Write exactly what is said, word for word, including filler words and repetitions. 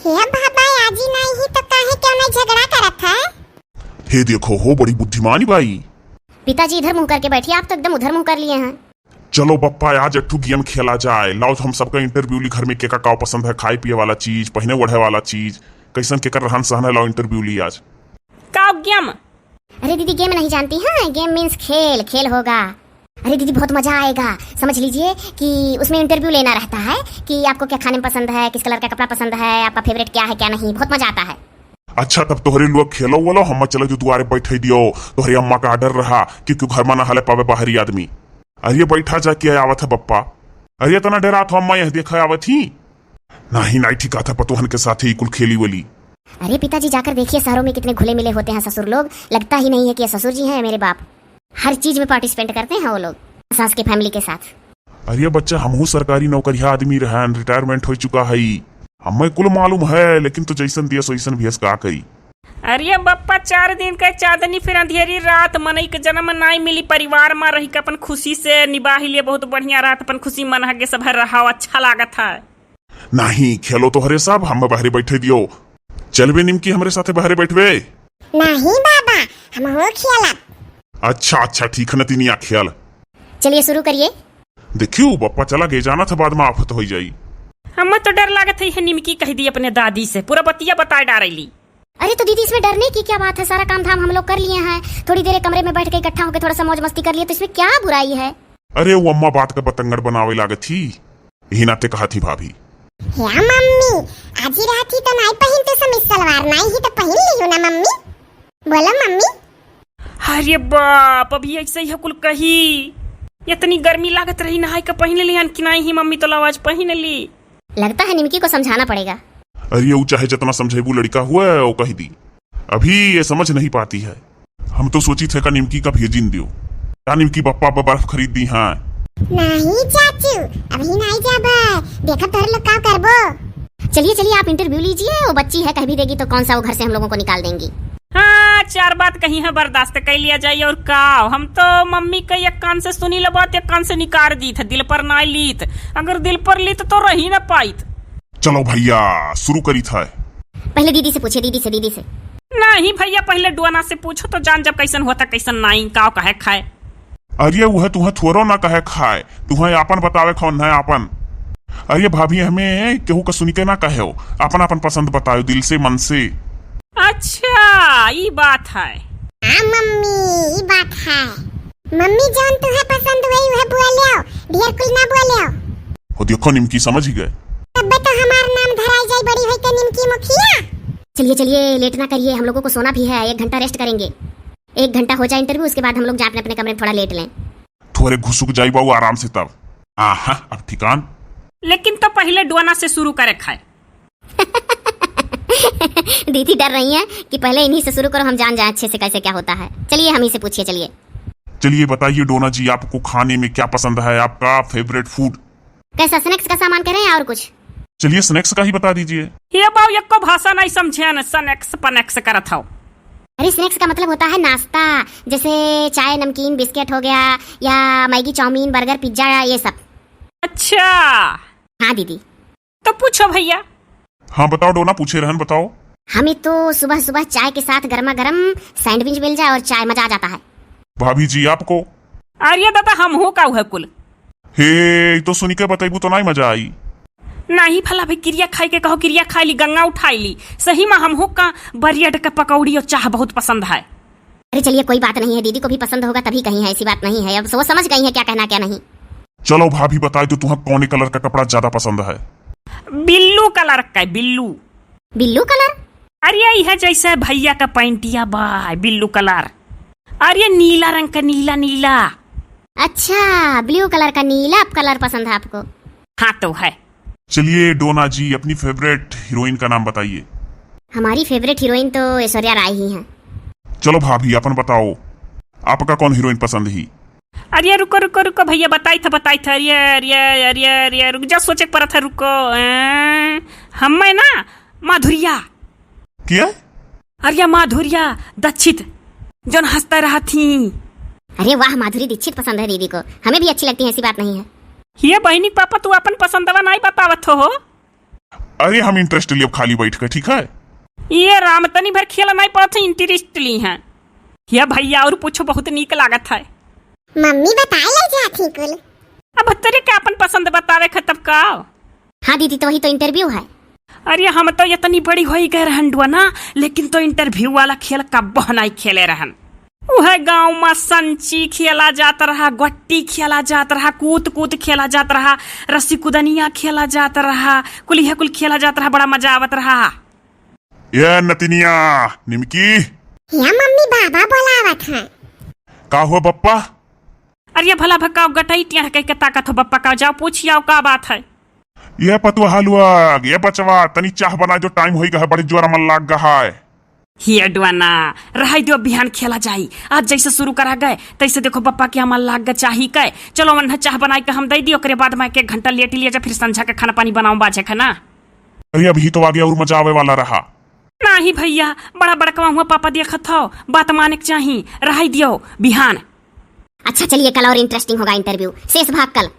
ए बाबा, आजी नाहीं ही तो काहे क्यों नहीं झगड़ा करत है? हे देखो हो, बड़ी बुद्धिमानी बाई। पिताजी इधर मुंह करके बैठिए, आप तो एकदम उधर मुंह कर लिए हैं। चलो बप्पा, आज एक ठो गेम खेला जाए। लाओ हम सबका इंटरव्यू ली, घर में केका काव पसंद है, खाए पिए वाला चीज, पहने ओढ़े वाला चीज, कैसन केकर रहन सहन है, लाओ इंटरव्यू ली आज। काव गेम? अरे दीदी, गेम नहीं जानती हैं? गेम मीन्स खेल, खेल होगा। अरे दीदी, बहुत मजा आएगा। समझ लीजिए कि उसमें इंटरव्यू लेना रहता है कि आपको क्या खाने में पसंद है, किस कलर का कपड़ा पसंद है, आपका फेवरेट क्या है, क्या नहीं, बहुत मजा आता है। अच्छा, तब तोहरे लोग खेलो वोलो, हम चलो जो दुआरे बैठे दियो, तोहरे अम्मा का ऑर्डर रहा, क्योंकि घर में ना हले पावे बाहरी आदमी। अरे बैठा जा, क्या आवत है बप्पा? अरे इतना डरात हो अम्मा, यह देखा आवत ही। नाही, नाही, ठीक था, पतोहन के साथ ही कुल खेली वली। अरे पिताजी, जाकर देखिए, शहरों में कितने घुले मिले होते हैं ससुर लोग, लगता ही नहीं है कि ये ससुर जी हैं या मेरे बाप। हर चीज में पार्टिसिपेट करते हैं वो लोग, सास के फैमिली के साथ। अरे बच्चा, हमहू सरकारी नौकरिया आदमी रहन, रिटायरमेंट हो चुका है, हमें कुल मालूम है, लेकिन तो जैसन दिया सोइसन भेस का करी। अरे बप्पा, चार दिन के चांदनी फिर अंधेरी रात, मनई के जन्म नाई मिली, परिवार में रही के अपन खुशी से निबाही लिए, बहुत बढ़िया रात अपन खुशी मन हगे सब रहा, अच्छा लागत है। नाही, खेलो तोहरे सब, हम बहरे बैठे दियो। चलबे निमकी, हमरे साथे बहरे बैठबे? नाही बाबा, हम हो खेलब। अच्छा, अच्छा, ठीक है नतिनिया, खेल। चलिए शुरू करिए। देखियो बप्पा चला गए, जाना था बाद में आफत हो जाई। हमें तो डर लागत है, ये निमकी कह दी अपने दादी से, पूरा बतिया बताए डारेली। अरे तो दीदी, इसमें डरने की क्या बात है? सारा काम धाम हम लोग कर लिए हैं, थोड़ी देर एक कमरे में बैठ के इकट्ठा होकर थोड़ा सा मौज मस्ती कर लिए, तो इसमें क्या बुराई है? अरे वो अम्मा बात का बतंगड़ बनावे लागत ही, यही नाते कहा थी भाभी। या मम्मी, आजी रहत ही तो नाई पहिनते समीज सलवार, नाई ही तो पहिन लियो ना मम्मी। बोलो मम्मी। अरे बाप, अभी ऐसे ही कुल कही। इतनी गर्मी लागत रही, नहाई के पहिन लिहन कि नाई ही मम्मी, तो लाओ आज पहिन ली। लगता है निमकी को समझाना पड़ेगा। अरे वो चाहे जितना समझेबू लड़का हुआ है, वो कह दी। अभी ये समझ नहीं पाती है। हम तो सोची थे का निमकी का भेजिन दियो। का निमकी बप्पा बा बर्फ खरीद दी? हाँ। नहीं चाचू, अभी नहीं जाबे। देखो तोहरे लोग का करबो। चलिए, चलिए, आप इंटरव्यू लीजिए, वो बच्ची है, कह भी देगी तो कौन सा वो घर से हम लोगों को निकाल देंगी। हाँ, चार बात कही है, बर्दाश्त कर लिया जाए और का। हम तो मम्मी का एक कान से सुनी ले बात, एक कान से निकाल दी थे, दिल पर ना लीत। अगर दिल पर लीत तो रही ना पाइत। चलो भैया, शुरू करी था। पहले दीदी से पूछिए, दीदी से, दीदी से। नहीं भैया, पहले डोना से पूछो तो जान जब कैसन होता, कैसन नाई, काव कहे खाए। अरे उहे तुहे थोरो ना कहे खाए, तुहे आपन बतावे खौन है आपन। अरे भाभी, हमें केहू का सुनी के ना कहे हो, आपन आपन पसंद बताओ दिल से, मन से। अच्छा, ई बात है। हाँ मम्मी, ई बात है। मम्मी, जौन तुहे पसंद होई, उहे बोलियो, ढेर कुल ना बोलियो। हो देखो निमकी, समझ ही गए। तब्बे तो हमार नाम धराई जाई, बड़ी होई के निमकी मुखिया। चलिए, चलिए, लेट ना करिए, हम लोगों को सोना भी है, एक घंटा रेस्ट करेंगे। एक घंटा हो जाए इंटरव्यू, उसके बाद हम लोग जाए अपने, अपने कमरे में थोड़ा लेट लें। थोड़े घुसुक जाई बाबू आराम से तब। आहा, अब ठिकान। लेकिन तो पहले डोना से शुरू करे खाए। दीदी डर रही हैं कि पहले इन्हीं से शुरू करो, हम जान जाएं अच्छे से कैसे क्या होता है। चलिए, हम ही से पूछिए, चलिए। चलिए बताइए डोना जी, आपको खाने में क्या पसंद है, आपका फेवरेट फूड? कैसा, स्नैक्स का सामान कह रहे हैं या और कुछ? चलिए स्नैक्स का ही बता दीजिए। ये बाऊ एको भाषा नहीं समझे न, स्नैक्स पनैक्स करत हो। अरे स्नैक्स का मतलब होता है नाश्ता, जैसे चाय, नमकीन, बिस्किट हो गया या मैगी, चाउमीन, बर्गर, पिज्जा, ये सब। अच्छा। हाँ दीदी। तो पूछो भैया। हाँ बताओ डोना, पूछे रहन, बताओ। हमें तो सुबह सुबह चाय के साथ गर्मा गर्म सैंडविच मिल जाए और चाय, मजा आ जाता है। भाभी जी आपको? अरे दादा, हमहू का उहे कुल। हे, ई तो सुनी के बतैबू तो नाई मजा आई। नहीं भला भाई, किरिया खाई के कहो, किरिया खाई ली, गंगा उठाई ली। सही में हमहू का बरियड के पकौड़ी और चाह बहुत पसंद है। अरे चलिए, कोई बात नहीं है, दीदी को भी पसंद होगा तभी कही है, ऐसी बात नहीं है। अब वो समझ गई है क्या कहना क्या नहीं। चलो भाभी, बताए तो तुहा कौने कलर का कपड़ा ज्यादा पसंद है? बिल्लू कलर का, बिल्लू। बिल्लू कलर? अरे यही है जैसे भैया का पैंटिया बा, बिल्लू कलर। अरे नीला रंग का, नीला नीला। अच्छा, ब्लू कलर का नीला कलर पसंद है आपको? हाँ तो है। चलिए डोना जी, अपनी फेवरेट हीरोइन का नाम बताइए। हमारी फेवरेट हीरोइन तो ऐश्वर्या राय ही हैं। चलो भाभी, अपन बताओ, आपका कौन हीरोइन पसंद ही? अरे रुको रुको रुको भैया, बताई था बताई था। अरे अरे अरे अरे रुक जा, सोचे के पड़ा था, रुको। अं, हमें ना माधुरिया। क्या? अरे माधुरिया दीक्षित, जौन हंसता रहा थी। अरे वाह, माधुरी दीक्षित पसंद है दीदी को, हमें भी अच्छी लगती है, ऐसी बात नहीं है। ये बहिनी के पापा, तू अपन पसंदवा नहीं बतावत हो, हो? अरे हम interest लियब खाली बैठ के, ठीक है? ये राम, तनी भर खेल नाहीं पावत है, interest ली हैं। ये भइया और पूछो, बहुत नीक लागत है। मम्मी बताए लग जात ही कुल। अब तेरे के अपन पसंद बतावे ख तब का? हाँ दीदी, तो वही तो interview है। अरे हम तो इतनी बड़ी होई गए रहन डुअना, लेकिन तो interview वाला खेल कब्बो नाहीं खेले रहन। उहे गाँव मा संची खेला जात रहा, गोटी खेला जात रहा, कूत कूत खेला जात रहा, रस्सी कुदनिया खेला जात रहा, कुल इहे कुल खेला जात रहा, बड़ा मजा आवत रहा। ए नतिनिया, निमकी। या मम्मी, बाबा बोलावत हैं। का हुआ बप्पा? अरे भला भक्का गटई टिया कह के ताकत हो बप्पा का, जाओ पूछियाओ का बात है। ये पतुआ हलुआ, ये बचवा, तनी चाह बना जो, time होई गा है, बड़ी जोर मन लाग गा है। हिया डुअना, रहाई दियो, बिहान खेला जाई। आज जैसे शुरू करा गए, तैसे देखो बप्पा के मन लाग गा चाही के। चलो वन्हा चाह बनाई के हम दे दी, ओकरे बाद मैं एक घंटा लेटी लिया जा, फिर संझा के खाना पानी बनाऊं बाझे खाना। अरे अभी तो आगे और मजा आवे वाला रहा। नाही भइया, बड़ा बड़कवा हुआ पापा देखत हो, बात माने के चाही, रहाई दियो बिहान। अच्छा चलिए, कल और interesting होगा interview, शेष भाग कल।